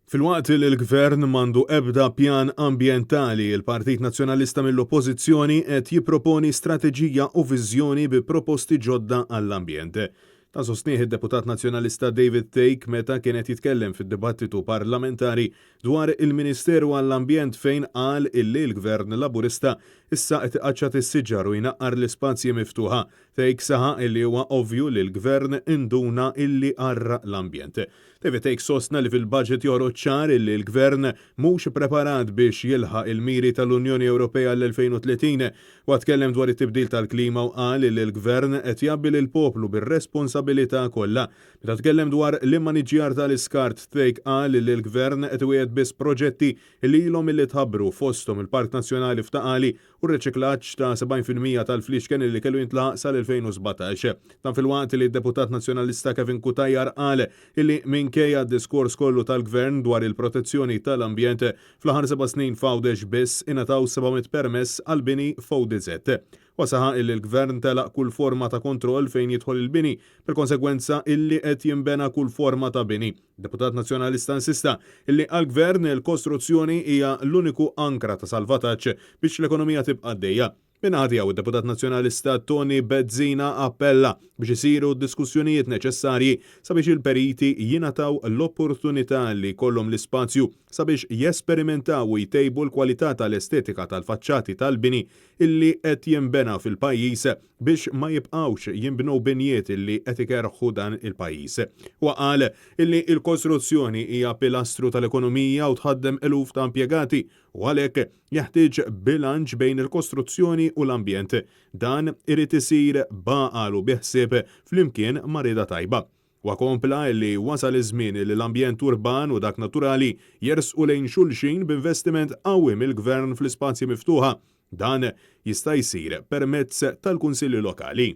Filwaqt li l-Gvern m'għandu ebda pjan ambjentali, il-Partit Nazzjonalista mill-Oppożizzjoni qed jipproponi strateġija u viżjoni bi proposti ġodda għall-ambjent. Dan sostnieh id-Deputat Nazzjonalista David Thake meta kien qed jitkellem fid-dibattitu parlamentari dwar il-Ministeru għall-Ambjent fejn qal illi l-Gvern Laburista issa qed iqaċċat is-siġar u jnaqqar l-ispazji miftuħa. Thake saħaq illi huwa ovvju li l-Gvern induna illi għarraq l-ambjent. David Thake sostna li fil-budget joħroġ ċar illi l-Gvern mhux preparat biex jilħaq il-miri tal-Unjoni Ewropea għall-2030. Huwa tkellem dwar it-tibdil tal-klima u qal illi l-Gvern qed jgħabbi lill-poplu bir-responsabilità kollha. Meta tkellem dwar l-immaniġġjar tal-iskart, Thake qal illi l-Gvern qed iwiegħed biss proġetti illi ilhom illi tħabbru fosthom il-Park Nazzjonali f'Ta' Qali u r-riċiklaġġ ta' 70% tal-fliexken li kellu jintlaħaq sal-2017. Dan filwaqt li d-Deputat Nazzjonalista Kevin Cutajar qal illi minkejja d-diskors kollu tal-Gvern dwar il-protezzjoni tal-ambjent, fl-aħħar seba' snin f'Għawdex biss ingħataw 700 permess għall-bini f'ODZ. Huwa saħaq illi l-Gvern telaq kull forma ta' kontroll fejn jidħol il-bini, bil-konsegwenza illi qed jinbena kull forma ta' bini. Deputat Nazzjonalista insista illi għall-Gvern il-kostruzzjoni hija l-uniku ankra ta' salvataġġ biex l-ekonomija tibqa' għaddejja. Min-naħa tiegħu d-Deputat Nazzjonalista Toni Bezzina appella biex isiru d-diskussjonijiet neċessarji sabiex il-periti jingħataw l-opportunità li jkollhom l-ispazju sabiex jesperimentaw u jtejbu l-kwalità tal-estetika tal-faċċati tal-bini illi qed jinbena fil-pajjiż biex ma jibqgħux jinbnew binjiet illi qed ikerrħu dan il-pajjiż. Huwa qal illi l-kostruzzjoni hija pilastru tal-ekonomija u tħaddem eluf ta' impjegati u għalhekk jeħtieġ bilanċ bejn il-kostruzzjoni u l-ambjent. Dan irid isir b'għaqal u bi ħsieb flimkien ma' rieda tajba. Huwa kompla illi wasal iż-żmien illi l-ambjent urban u dak naturali jersqu lejn xulxin b'investiment qawwi mill-Gvern fl-ispazji miftuħa. Dan jista' jsir permezz tal-Kunsilli Lokali.